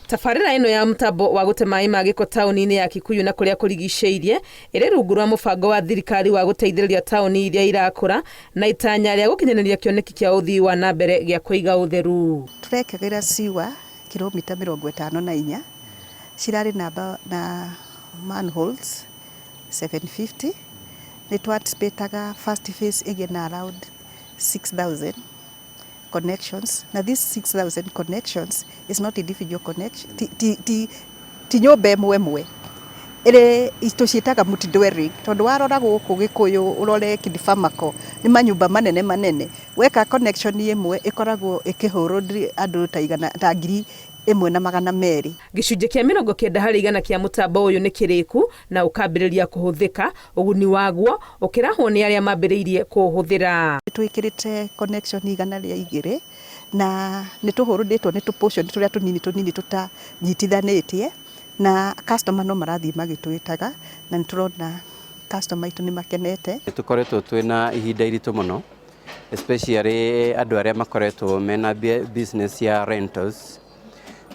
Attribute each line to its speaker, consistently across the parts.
Speaker 1: Tabarĩra ĩno ya mũtambo wa gũte maĩ ma gĩko taũni-inĩ ya Kikuyu na kũrĩa kũrigicĩirie ĩrĩ rungu rwa mũbango wa thirikari wa gũteithĩrĩria taũni iria irakũra na itanya rĩa gũkinyanĩria kĩoneki kĩa ũthii wa na mbere gĩa kũiga ũtheru.
Speaker 2: Tũrekagĩra sewer kilomita 54, cirarĩ namba na manholes 750. Nĩ tũ anticipate first phase ĩgĩe na around 6,000 connections, na this 6,000 connections is not individual connection, ti, ti, ti, ti nyũmba ĩmwe ĩmwe ĩrĩ, tũciĩtaga multi-dwelling, tondũ warora gũkũ Gĩkũyũ, ũrore Kidifamako, nĩ manyũmba manene manene. Weka connection ĩmwe ĩkoragwo ĩkĩhũrwo andũ ta igana ta 1200.
Speaker 1: Gĩcunjĩ kĩa 90% kĩa mũtambo ũyũ nĩ kĩrĩku na ũkambĩrĩria kũhũthĩka, ũguni waguo ũkĩrahwo nĩ arĩa mambĩrĩirie kũũhũthĩra.
Speaker 2: Twĩkĩrĩte connection 102 na nĩ tũhũrũndĩtwo nĩ tũ portion tũrĩa tũnini tũnini tũtanyitithanĩtie, na customer no marathiĩ magĩtwĩtaga, na nĩ tũrona customer aitũ nĩ makenete.
Speaker 3: Nĩ tũkoretwo twĩna ihinda iritũ mũno, especially andũ arĩa makoretwo mena business ya rentals,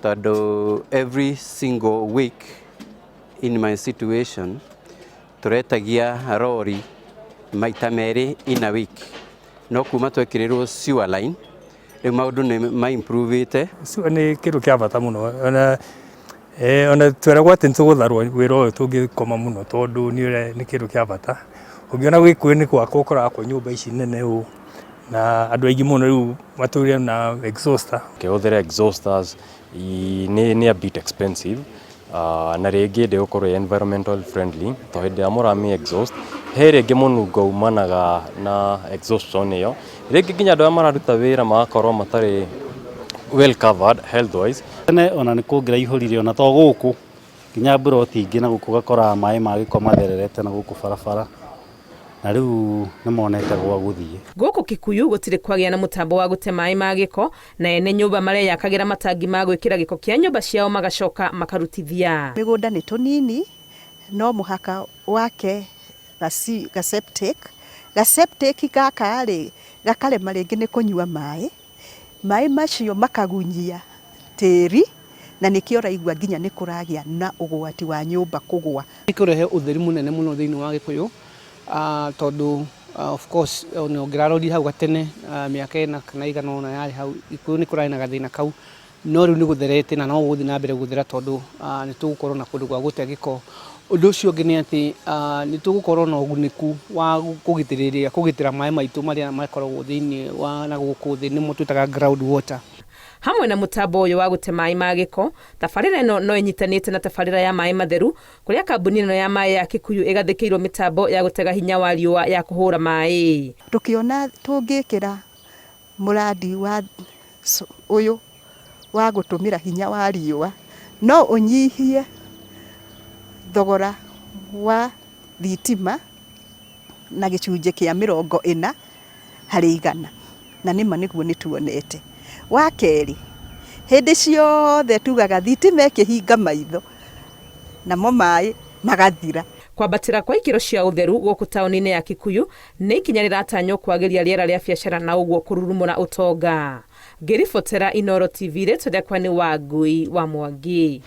Speaker 3: tondũ every single week in my situation tũretagia rori maita merĩ in a week, no kuma twekĩrĩrwo sewer line rĩu maũndũ nĩ ma improve.
Speaker 4: Sewer nĩ kĩndũ kĩa bata mũno, ona tweragwo atĩ nĩ tũgũtharwo wĩra ũyũ tũngĩkoma mũno, tondũ nĩ kĩndũ kĩa bata. Ũngĩona Gĩkũyũ nĩ gwakwo kũrakwo nyũmba ici nene ũũ, na andũ aingĩ mũno rĩu matũire na exhauster.
Speaker 5: Ũkĩhũthĩra exhausters nĩ a bit expensive, na rĩngĩ ndĩgũkorwo ĩ environmental friendly, tondũ hĩndĩ ĩrĩa mũrami exhaust he rĩngĩ mũnungo umanaga na exhaustion ĩyo, rĩngĩ nginya andũ arĩa mararuta wĩra magakorwo matarĩ well covered health wise.
Speaker 6: Tene ona nĩ kũngĩraihũrire, ona to gũkũ, nginya mburoti ingĩ na gũkũ, ũgakoraga maĩ ma gĩko mathererete na gũkũ barabara, na rĩu nĩ monete gwa gũthiĩ.
Speaker 1: Gũkũ Kikuyu gũtirĩ kwagĩa na mũtambo wa gũte maĩ ma gĩko, na ene nyũmba mareyakagĩra matangi ma gwĩkĩra gĩko kĩa nyũmba ciao, magacoka makarutithia.
Speaker 2: Mĩgũnda nĩ tũnini, no mũhaka wake ga septic. Ga septic gaka rĩ, gakarema rĩngĩ nĩ kũnyua maĩ, maĩ macio makagunyia tĩri, na nĩkĩo ũraigua nginya nĩ kũragĩa na ũgwati wa nyũmba kũgwa.
Speaker 7: Nĩ kũrehe ũtheri mũnene mũno thĩinĩ wa Gĩkũyũ, tondũ of course ona ũngĩrarorire hau gatene, mĩaka 4 kana ĩigana ũna yarĩ hau, Gĩkũyũ nĩ kũrarĩ na gathĩna kau, no rĩu nĩ gũtherete na no gũgũthiĩ na mbere gũthera, tondũ nĩ tũgũkorwo na kũndũ gwa gũte gĩko. Ũndũ ũcio ũngĩ nĩ atĩ nĩ tũgũkorwo na ũgunĩku wa kũgitĩrĩria kũgitĩra maĩ maitũ marĩa makoragwo thĩinĩ wa na gũkũ thĩ, nĩmo twĩtaga ground water.
Speaker 1: Hamwe na mũtambo ũyũ wa gũte maĩ ma gĩko, tabarĩra ĩno no ĩnyitanĩte na tabarĩra ya maĩ matheru, kũrĩa kambuni ĩno ya maĩ ya Kikuyu ĩgathĩkĩirwo mĩtambo ya gũtega hinya wa riũa ya kũhũra maĩ.
Speaker 2: Tũkĩona tũngĩkĩra mũrandi wa ũyũ wa gũtũmĩra hinya wa riũa, no ũnyihie thogora wa thitima na gĩcunjĩ kĩa 40%, na nĩma nĩguo nĩ tuonete. Wa kerĩ, hĩndĩ ciothe tugaga thitima ĩkĩhinga maitho namo maĩ magathira.
Speaker 1: Kwambatĩra kwa ikĩro cia ũtheru gũkũ taũni-inĩ ya Kikuyu nĩ ikinya rĩratanywo kwagĩria rĩera rĩa biacara na ũguo kũrurumũra ũtonga. Ngĩribotera Inooro TV, rĩtwa rĩakwa nĩ Wangui wa Mwangi.